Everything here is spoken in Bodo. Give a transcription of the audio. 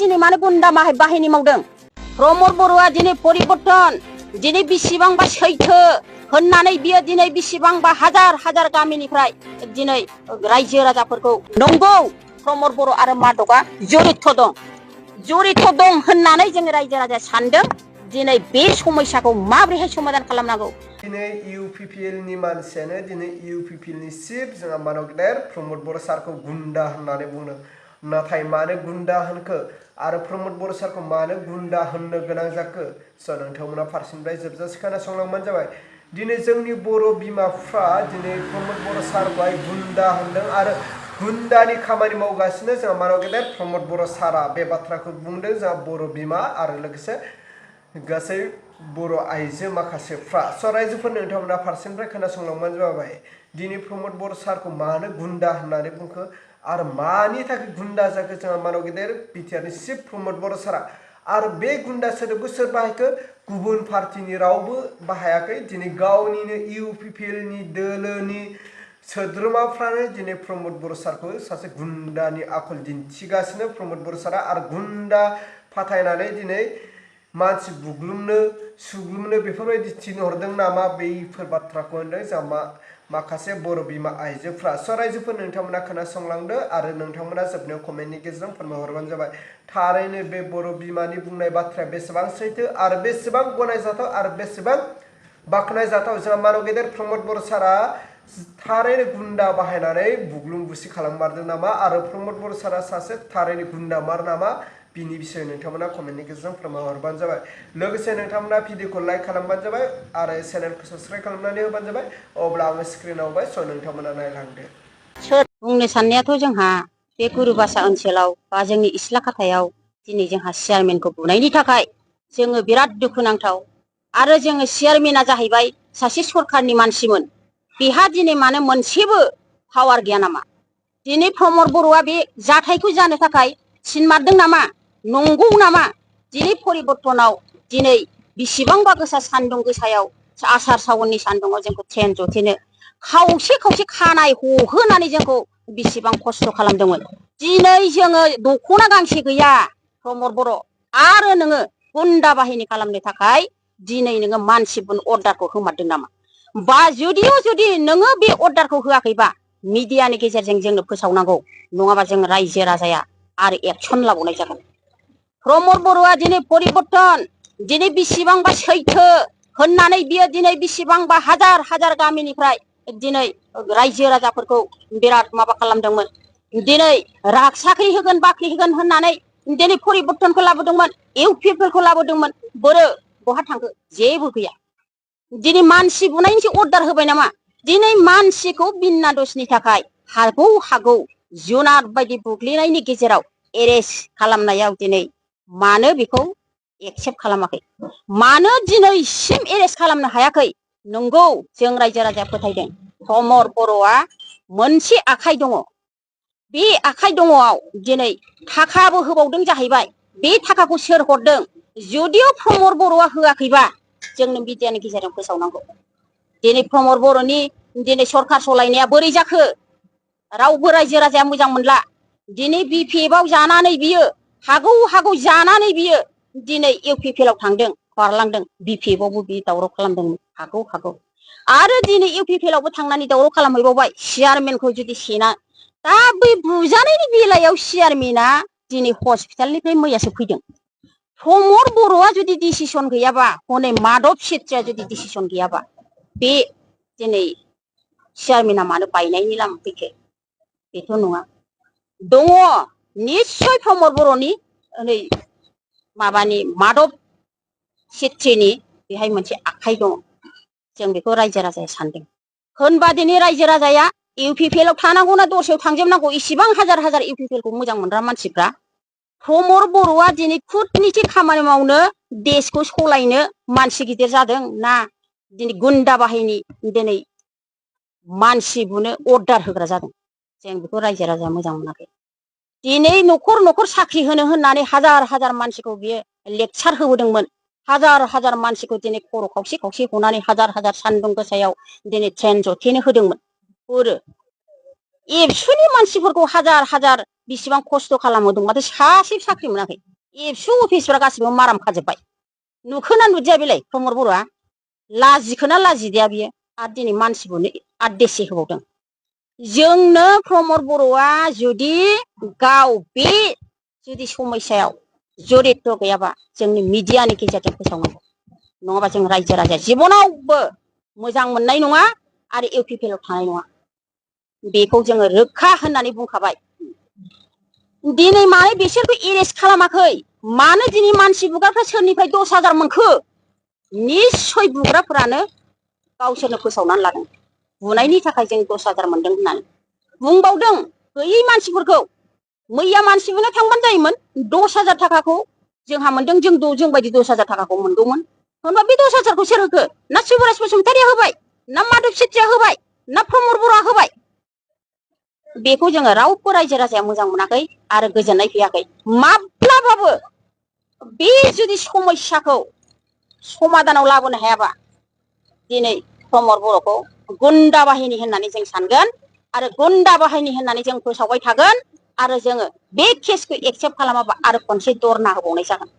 दिनै मानो गुन्दा बाहिनी मावदों प्रमद बर'आ दिनै परिबर्तन दिनै बेसेबांबा सैथो होननानै बियो दिनै बेसेबांबा हाजार हाजार गामिनिफ्राय दिनै रायजो राजाफोरखौ नंगौ प्रमद बर' आरो माधबआ जरित दं होननानै जों रायजो राजाया सानदों दिनै बे समस्याखौ माबोरैहाय समाधान खालामनांगौ। दिनै इउपिपिएल नि मानसियानो दिनै इउपिपिएल नि चिफ जोंहा मानब गेदेर प्रमद बर' सारखौ गुन्दा होननानै बुंदों। नाथाय मानो गुन्दा होनखो आरो प्रमद बर' सारखौ मानो गुन्दा होननो गोनां जाखो स' नोंथांमोना फारसेनिफ्राय जोबजासे खोनासंलांबानो जाबाय। दिनै जोंनि बर' बिमाफ्रा दिनै प्रमद बर' सारखौहाय गुन्दा होनदों आरो गुन्दानि खामानि मावगासिनो जोंहा मानब गेदेर प्रमद बर' सारा बे बाथ्राखौ बुंदों जोंहा बर' बिमा आरो लोगोसे गासै बर' आइजो माखासेफ्रा स' रायजोफोर नोंथांमोना फारसेनिफ्राय खोनासंलांबानो जाबाय। दिनै प्रमद बर' सारखौ मानो गुन्दा होननानै बुंखो आरो मानि थाखाय गुन्दा जाखो जोंहा मानब गेदेर बिटिआरनि चिफ प्रमद बर' सारा आरो बे गुन्दा सोदोबखौ सोर बाहायखो गुबुन पार्टिनि रावबो बाहायाखै दिनै गावनिनो इउपिपिएल नि दोलोनि सोद्रोमाफ्रानो दिनै प्रमद बर' सारखौ सासे गुन्दानि आखल दिन्थिगासिनो प्रमद बर' सारा आरो गुन्दा फाथायनानै दिनै मानसि बुग्लुंनो सुग्लुंनो बेफोरबायदि थिनहरदों नामा बैफोर बाथ्राखौ होनदों जोंहा माखासे बर' बिमा आइजोफ्रा स' रायजोफोर नोंथांमोना खोनासंलांदो आरो नोंथांमोना जोबनायाव कमेन्टनि गेजेरजों फोरमायहरबानो जाबाय। थारैनो बे बर' बिमानि बुंनाय बाथ्राया बेसेबां सैथो आरो बेसेबां गनायजाथाव आरो बेसेबां बाख्नायजाथाव जोंहा मानब गेदेर प्रमद बर' सारा थारैनो गुन्दा बाहायनानै बुग्लुं बुसि खालाममारदों नामा आरो प्रमद बर' सारा सासे थारैनो गुन्दामार नामा बिनि बिषय नोंथांमोना कमेन्टनि गेजेरजों फोरमायहरबानो जाबाय। लोगोसे नोंथांमोना भिडिअखौ लाइक खालामबानो जाबाय आरो चेनेलखौ साबस्क्राइब खालामनानै होबानो जाबाय। अब्ला आङो स्क्रिनाव होबाय स' नोंथांमोना नायलांदो। सोर बुंनो साननायाथ' जोंहा बे गुरुबासा ओनसोलाव बा जोंनि इस्लाखाथायाव दिनै जोंहा चेयारमेनखौ बुनायनि थाखाय जोङो बिराद दुखुनांथाव आरो जोङो चेयारमेना जाहैबाय सासे सरखारनि मानसिमोन बेहा दिनै मानो मोनसेबो पावार गैया नामा दिनै प्रमद बर'आ बे जाथायखौ जानो थाखाय सिनमारदों नामा नंगौ नामा दिनै परिबर्तनाव दिनै बेसेबांबा गोसा सान्दुं गोसायाव आसार सावननि सान्दुङाव जोंखौ ट्रेन जथेनो खावसे खावसे खानाय हहोनानै जोंखौ बेसेबां खस्थ' खालामदोंमोन। दिनै जोङो दख'ना गांसे गैया प्रमद बर' आरो नोङो गुन्दा बाहिनी खालामनो थाखाय दिनै नोङो मानसि बुन अर्डारखौ होमारदों नामा बा जुदि नोङो बे अर्डारखौ होआखैबा मिडियानि गेजेरजों जोंनो फोसावनांगौ नङाबा जों रायजो राजाया आरो एक्सन लाबावनाय जागोन। प्रमद बर'आ दिनै परिबर्तन दिनै बेसेबांबा सैथो होननानै बियो दिनै बेसेबांबा हाजार हाजार गामिनिफ्राय दिनै रायजो राजाफोरखौ बिराद माबा खालामदोंमोन दिनै साख्रि होगोन बाख्रि होगोन होननानै दिनै परिबर्तनखौ लाबोदोंमोन इउपिपिएलखौ लाबोदोंमोन बोरो बहा थांखो जेबो गैया। दिनै मानसि बुनायनिसो अर्डार होबाय नामा दिनै मानसिखौ बिना दसनि थाखाय हागौ जुनार बायदि बुग्लिनायनि गेजेराव एरेस्ट खालामनायाव दिनै मानो बेखौ एक्सेप्ट खालामाखै मानो दिनैसिम एरेस्ट खालामनो हायाखै नंगौ जों रायजो राजाया फोथायदों प्रमद बर'आ मोनसे आखाइ दङ बे आखाइ दङआव दिनै थाखाबो होबावदों जाहैबाय बे थाखाखौ सोर हरदों जुदिअ प्रमद बर'आ होआखैबा जोंनो मिडियानि गेजेरजों फोसावनांगौ। दिनै प्रमद बर'नि दिनै सरखार सलायनाया बोरै जाखो रावबो रायजो राजाया मोजां मोनला दिनै बिपिएफआव जानानै बियो हागौ जानानै बियो दिनै इउपिपिएलआव थांदों बारलांदों बिपिएफआवबो बि दावराव खालामदों हागौ आरो दिनै इउपिपिएलआवबो थांनानै दावराव खालामहैबावबाय चेयारमेनखौ जुदि सेना दा बै बुजानायनि बेलायाव चेयारमेना दिनै हस्पिटालनिफ्राय मैयासो फैदों। प्रमद बर'आ जुदि डिसिसन गैयाबा हनै माधब सेत्रिया जुदि डिसिसन गैयाबा बे दिनै चेयारमेना मानो बायनायनि लामा फैखो बेथ' नङा दङ निस्सय प्रमद बर'नि नै माबानि माधब सेत्रिनि बेहाय मोनसे आखाइ दङ जों बेखौ रायजो राजाया सानदों होनबा दिनै रायजो राजाया इउपिपिएलआव थानांगौना दस्रायाव थांजोबनांगौ इसिबां हाजार हाजार इउपिपिएलखौ मोजां मोनग्रा मानसिफ्रा प्रमद बर'आ दिनै कुटनिथि खामानि मावनो देशखौ सलायनो मानसि गिदिर जादों ना दिनै गुन्दा बाहिनी दिनै मानसि बुनो अर्डार होग्रा जादों जों बेखौ रायजो राजाया मोजां मोनाखै। दिनै न'खर साख्रि होनो होननानै हाजार हाजार मानसिखौ बियो लेक्सार होबोदोंमोन हाजार हाजार मानसिखौ दिनै खर' खावसे हनानै हाजार हाजार सान्दुं गोसायाव दिनै ट्रेन जथेनो होदोंमोन बोरो एबसुनि मानसिफोरखौ हाजार हाजार बेसेबां खस्थ' खालामहोदों माथो सासे साख्रि मोनाखै एबसु अफिसफ्रा गासिबो माराम खाजोब्बाय नुखोना नुदिया बेलाय प्रमद बर'आ लाजिखोना लाजिदिया बियो आरो दिनै मानसिखौनो आदेसे होबावदों जोंनो प्रमद बर'आ जुदि गाव बे जुदि समस्यायाव जरित गैयाबा जोंनि मिडियानि गेजेरजों फोसावनांगौ नङाबा जों रायजो राजा जिबनावबो मोजां मोननाय नङा आरो इउपिपिएल आव थानाय नङा बेखौ जोङो रोखा होननानै बुंखाबाय दिनै मानो बिसोरखौ एरेस्ट खालामाखै मानो दिनै मानसि बुग्राफ्रा सोरनिफ्राय 10,000 मोनखो निस्सय बुग्राफोरानो गावसोरनो फोसावनानै लादों बुनायनि थाखाय जों 10,000 मोनदों होननानै बुंबावदों गैयै मानसिफोरखौ मैया मानसि बुनो थांबानो जायोमोन 10,000 थाखाखौ जोंहा मोनदों जों बायदि 10,000 थाखाखौ मोनगौमोन होनबा बे 10,000खौ सोर होखो ना शिवराज बसुमतारिया होबाय ना माधब सेत्रिया होबाय ना प्रमद बर'आ होबाय बेखौ जोङो रावबो रायजो राजाया मोजां मोनाखै आरो गोजोननाय फैयाखै माब्लाबाबो बे जुदि समस्याखौ समाधानाव लाबोनो हायाबा दिनै प्रमद बर'खौ गुन्दा बाहिनी होननानै जों सानगोन आरो गुन्दा बाहिनी होननानै जों फोसावबाय थागोन आरो जोङो बे केसखौ एक्सेप्ट खालामाबा आरो खनसे धरना होबावनाय जागोन